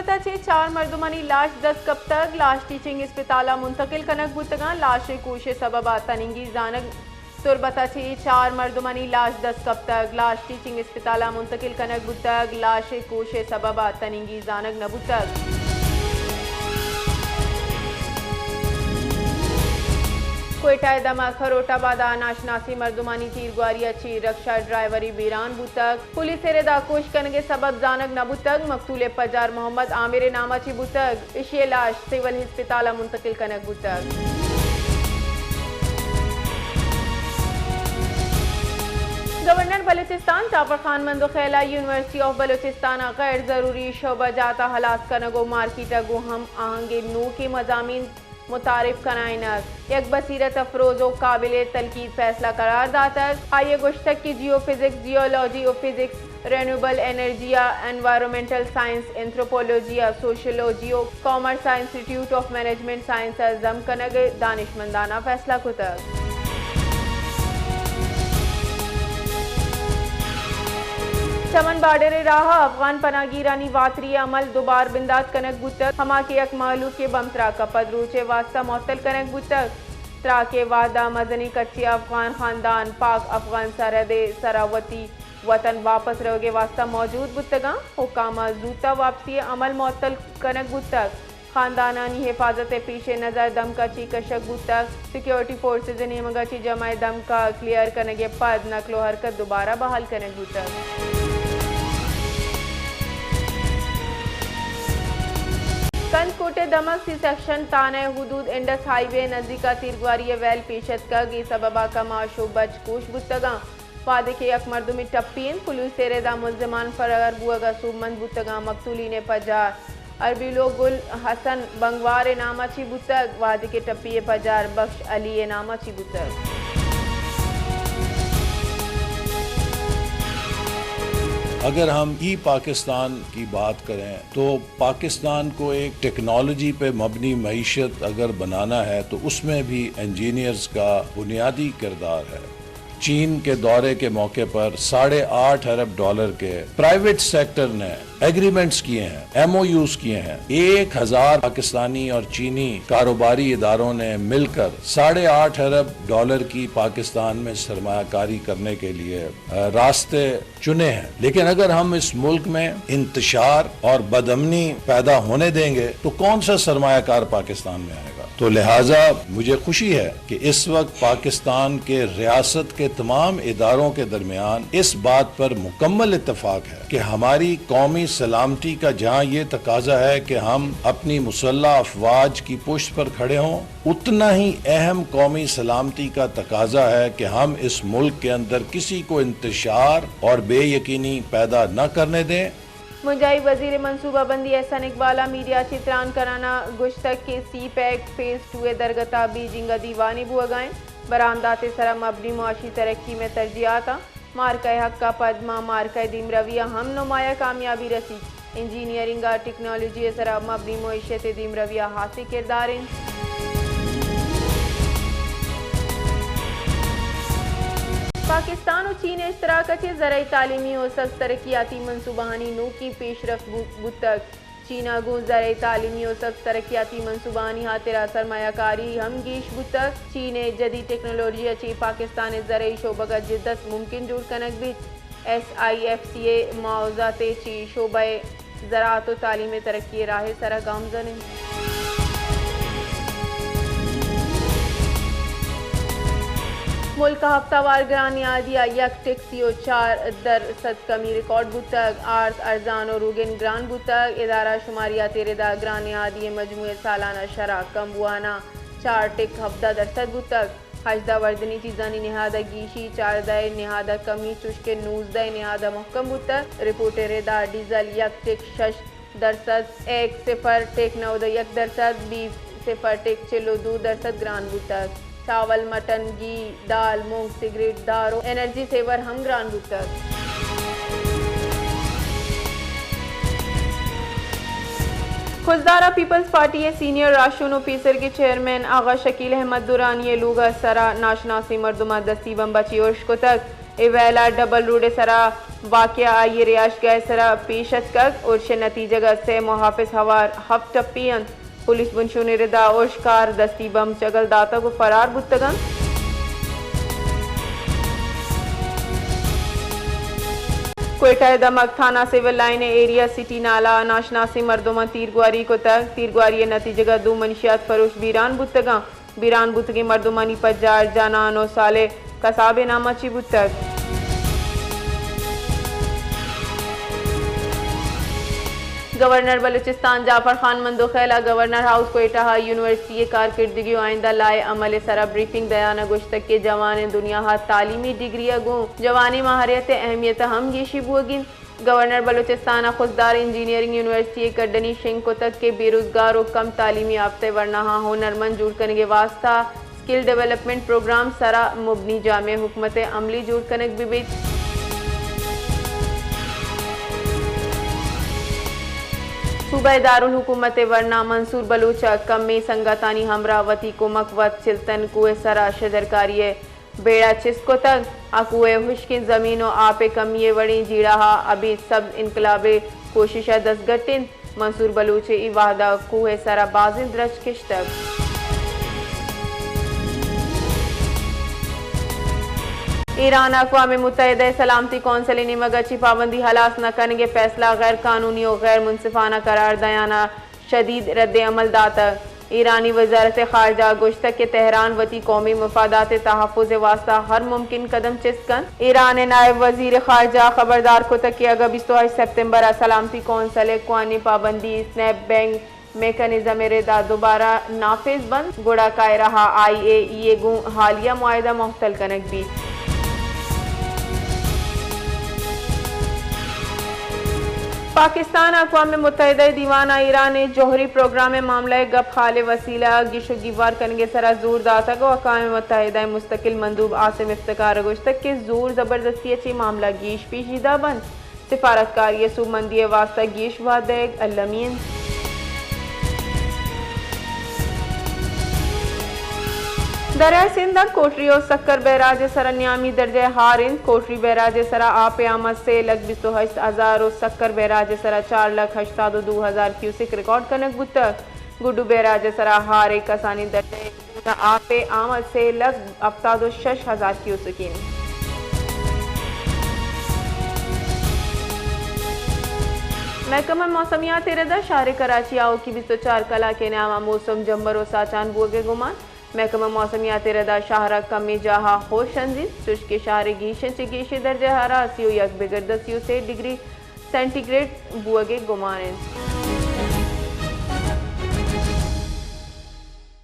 تربت ءَ چہ چار مردمانی لاش دست کپتگ، لاش ٹیچنگ اسپتال ءَ منتقل کنگ بوتگاں، لاش ءِ کوش ءِ سبب ءَ تننگی زانگ۔ تربت ءَ چہ چار مردمانی لاش دست کپتگ، لاش ٹیچنگ اسپتال ءَ منتقل کنگ بوتگ، لاش ءِ کوش ءِ سبب ءَ تننگی زانگ نہ بوتگ۔ کوئٹہ ءِ دمگ خروٹ آباد ءَ ناشناسیں مردمانی تیرگواری ءَ چہ رکشہ ڈرائیورے بیران بوتگ۔ پولیس ءِ رد ءَ کوش کنگ ءِ سبب زانگ نہ بوتگ۔ مقتول ءِ پجار محمد عامر ءِ نام ءَ چہ بوتگ۔ ایشی ءِ لاش سول ہسپتال ءَ منتقل کنگ بوتگ۔ گورنر بلوچستان ٹاپر خان مندوخیل ءَ یونیورسٹی آف بلوچستان ءَ غیر ضروری شعبہ جات ءَ ہلاس کنگ ءُ مارکیٹ ءَ گوں ہم آہنگ ءِ نوکیں مضامین متعارف کنائینگ یک بصیرت افروز ءُ قابل تنقید فیصلہ قرار داتگ۔ آئی ءَ گوشتگ کہ جیو فزکس، جیولوجی ءُ فزکس، رینیوبل انرجی ءُ انوائرمنٹل سائنس، انتھروپولوجی ءُ سوشیولوجی ءُ کامرس ءَ انسٹیٹیوٹ آف مینجمنٹ سائنس ءَ ضم کنگ ءِ دانشمندانہ فیصلہ کتگ۔ چمن بارڈر ءِ راہ ءَ افغان پناہ گیرانی واتری ءِ عمل دوبار بندات کنگ بوتگ، ہما کہ یک مہلوکے بمب تراک ءَ پد روچ ءِ واستہ معطل کنگ بوتگ۔ تراک ءِ وہد ءَ مزنیں کچے ءَ افغان خاندان پاک افغان سرحد ءِ سرا وتی وطن واپس روگ ءِ واستہ موجود بوتگاں۔ حکام ءَ زوت ءَ واپسی ءِ عمل معطل کنگ بوتگ۔ خاندانانی حفاظت ءِ پیش نظر دمک ءَ چہ کشگ بوتگ۔ سیکورٹی فورسز ءِ نیمگ ءَ چہ جمع ءِ دمک ءِ کلیئر کنگ ءَ پد نقل ءُ حرکت دوبارہ بحال کنگ بوتگ۔ کندکوٹ ءِ دمگ سی سیکشن تھانہ ءِ حدود انڈس ہائی وے ءِ نزیک ءَ تیرگواری ءِ ویل پیش اتکگ، اے سبب ءَ کماش ءُ بچ کوش بوتگاں۔ وہدے کہ یک مردمے ٹپی انت، پولیس ءِ رد ءَ ملزمان فرار بوگ ءَ سوبمند بوتگاں۔ مقتولین ءِ پجار اربیلو گل حسن بنگوار ءِ نام ءَ چہ بوتگ، وہدے کہ ٹپی ءِ پجار بخش علی ءِ نام ءَ چہ بوتگ۔ اگر ہم ای پاکستان کی بات کریں تو پاکستان کو ایک ٹیکنالوجی پہ مبنی معیشت اگر بنانا ہے تو اس میں بھی انجینئرز کا بنیادی کردار ہے۔ چین کے دورے کے موقع پر ساڑھے آٹھ ارب ڈالر کے پرائیویٹ سیکٹر نے ایگریمنٹس کیے ہیں، ایم او یوز کیے ہیں۔ ایک ہزار پاکستانی اور چینی کاروباری اداروں نے مل کر ساڑھے آٹھ ارب ڈالر کی پاکستان میں سرمایہ کاری کرنے کے لیے، آ، راستے چنے ہیں۔ لیکن اگر ہم اس ملک میں انتشار اور بدامنی پیدا ہونے دیں گے تو کون سا سرمایہ کار پاکستان میں آئے گا؟ تو لہٰذا مجھے خوشی ہے کہ اس وقت پاکستان کے ریاست کے تمام اداروں کے درمیان اس بات پر مکمل اتفاق ہے کہ ہماری قومی سلامتی کا جہاں یہ تقاضا ہے کہ ہم اپنی مسلح افواج کی پشت پر کھڑے ہوں، اتنا ہی اہم قومی سلامتی کا تقاضا ہے کہ ہم اس ملک کے اندر کسی کو انتشار اور بے یقینی پیدا نہ کرنے دیں۔ بنجاہی وزیر منصوبہ بندی احسن اقبال ءَ میڈیا ءَ چہ تران کنان ءَ گوشتگ کہ سی پیک فیز ٹو ءِ درگت ءَ بیجنگ ءَ دیوانے بوگ ءَ انت۔ برآمدات ءِ سرا مبنی معاشی ترقی مئے ترجیحات انت۔ مارکہ ءِ حق ءَ پد ماں مارکہ ءِ دیمروی ءَ ہم نمایاں کامیابی رسیت۔ انجینئرنگ ءُ ٹیکنالوجی ءِ سرا مبنی معیشت ءِ دیمروی ءَ ہاسیں کردار انت۔ پاکستان ءُ چین ءِ اشتراک ءَ چہ زرعی تعلیمی ءُ سبز ترقیاتی منصوبہانی نوکیں پیشرفت بو-، بوتگ۔ چین ءَ گوں زرعی تعلیمی ءُ سبز ترقیاتی منصوبہانی ہاترا سرمایہ کاری ہم گیش بوتگ۔ چین ءِ جدید ٹیکنالوجی ءَ چہ پاکستان ءِ زرعی شعبگ ءَ جدت ممکن جوڑ کنگ بیت۔ ایس آئی ایف سی ءِ معاوضات ءَ چہ شعبہ ءِ زراعت ءُ تعلیم ءِ ترقی ءِ راہ ءِ سرا گامزن انت۔ ملک ءَ ہفتہ وار گران نہادی ءَ یک ٹک سی ءُ چار درسد کمی ریکارڈ بوتگ، آرت ارزان ءُ روگن گران بوتگ۔ ادارہ شماریات ءِ رد ءَ گران نہادی ءِ مجموعی سالانہ شرح کم بوان ءَ چار ٹک ہبدہ درسد بوتگ۔ ہژدہ وردنی چیزانی نہاد ءَ گیشی، چاردہ ءِ نہاد ءَ کمی، چوشکہ نوزدہ ءِ نہاد ءَ مہکم بوتگ۔ رپورٹ ءِ رد ءَ ڈیزل یک ٹک شش درسد، ایگ صفر ٹک نود ءُ یک درسد، بیف صفر ٹک چل ءُ دو درسد گران بوتگ۔ چاول، مٹن، گھی، دال، مونگ، سگریٹ، دار ءُ انرجی سیور ہم گران بوتگ۔ خضدار ءَ پیپلز پارٹی ءِ سینئر راہشون ءُ پیسرگیں چیئرمین آغا شکیل احمد درانی ءِ لوگ ءِ سرا ناشناسیں مردماں دستی بمب ءَ چہ ارش کتگ۔ اے ویلا ڈبل روڈ ءِ سرا واقعہ آئی ءِ رہائشگاہ ءِ سرا پیش اتکگ۔ ارش ءِ نتیجگ ءَ سئے محافظ ہوار ہفت ٹپی انت۔ پولیس بنشون ءِ ردا ارش کار دستی بمب چگل داتگ ءُ فرار بوتگ انت۔ کوئٹہ ءِ دمگ تھانہ سول لائن ءِ ایریا سٹی نالہ ءَ ناشناسیں مردماں تیرگواری کتگ۔ تیرگواری ءِ نتیجگ ءَ دو منشیات فروش بیران بوتگ انت۔ بیران بوتگیں مردمانی پجار جانان ءُ صالح کساب ءِ نام ءَ چہ بوتگ۔ گورنر بلوچستان جعفر خان مندوخیل ءَ گورنر ہاؤس کوئٹہ ءَ یونیورسٹی ءِ کارکردگی ءُ آئندہ لائحہ عمل ءِ سرا بریفنگ دیان ءَ گوشتگ کہ جوانیں دنیا ءَ تعلیمی ڈگری ءَ گوں جوانیں ماہریت ءِ اہمیت ءَ ہم گیشی بوگی انت۔ گورنر بلوچستان ءَ خضدار انجینئرنگ یونیورسٹی ءِ کڈنی شنگ کتگ کہ بے روزگار ءُ کم تعلیمی یافتہ ورناہاں ہنرمند جوڑ کنگ ءِ واستہ سکل ڈیولپمنٹ پروگرام سرا مبنی جامع حکمت عملی جوڑ کنگ بہ بیت۔ صوبہ ءِ دارالحکومت ورنا منصور بلوچ ءَ کمیں سنگتانی ہمراہ وتی کمک وت چلتن کوہ ءِ سرا شجرکاری ءِ بیڑا چست کتگ۔ آ کوہ ءِ ہشکیں زمین ءُ آپ ءِ کمی ءِ وڑیں جیڑہ ءَ ابید سبز انقلاب ءِ کوشش ءَ دزگٹ انت۔ منصور بلوچ ءَ اے وہد ءَ کوہ ءِ سرا بازیں درچک کشتگ۔ ایران ءَ اقوام متحدہ ءِ سلامتی کونسل ءِ نیمگ ءَ چہ پابندی ہلاس نہ کنگ ءِ فیصلہ غیر قانونی ءُ غیر منصفانہ قرار دیان ءَ شدید رد عمل داتگ۔ ایرانی وزارت خارجہ ءَ گوشتگ کہ تہران وتی قومی مفادات ءِ تحفظ ءِ واستہ ہر ممکن قدم چست کنت۔ ایران ءِ نائب وزیر خارجہ ءَ خبردار کتگ کہ اگاں بیست ءُ ہشت سپتمبر ءَ سلامتی کونسل ءِ کوہنیں پابندی سنیپ بینگ میکانزم ءِ رد ءَ دوبارہ نافذ بنت، گڑا قاہرہ ءَ آئی اے ای اے گوں حالیہ معاہدہ معطل کنگ بیت۔ پاکستان ءَ اقوام متحدہ ءِ دیوان ءَ ایران ءِ جوہری پروگرام ءِ معاملہ ءِ گپ حال ءِ وسیلہ ءَ گیش ءُ گیوار کنگ ءِ سرا زور داتگ ءُ اقوام متحدہ ءِ مستقل مندوب عاصم افتخار ءَ گوشتگ کہ زور زبردستی ءَ چہ معاملہ گیش پیچیدہ بنت، سفارتکاری ءِ سوبمندی ءِ واستہ گیش وھد دئیگ المی انت۔ دریائے سندھ ءَ کوٹری ءُ سکر بیراج ءِ سرا نیامی درجہ ءَ ہار انت۔ کوٹری بیراج ءِ سرا آپ ءِ آمد سے لکھ بیست ءُ ہشت ہزار ءُ سکر بیراج ءِ سرا چار لکھ ہشتاد ءُ دو ہزار کیوسک ریکارڈ کنگ بوتگ۔ گڈو بیراج ءِ سرا ہار ءِ کسانیں درجہ ءِ گوں آپ ءِ آمد سے لکھ ہفتاد ءُ شش ہزار کیوسک انت۔ محکمہ موسمیات ءِ رد ءَ شہر کراچی ءَ آؤکی بیست ءُ چار کلاک ءِ نیام ءَ موسم جمبر ءُ ساچان بوگ ءِ گمان۔ محکمہ موسمیات ءِ رد ءَ شہر ءَ کمیں جاہ ءَ ہوش انزیت، چوشکہ شہر ءِ گیشیں چہ گیشیں درجہ حرارت سی ءُ یک بگر دہ سی ءُ سے ڈگری سینٹی گریڈ بوگ ءِ گمان انت۔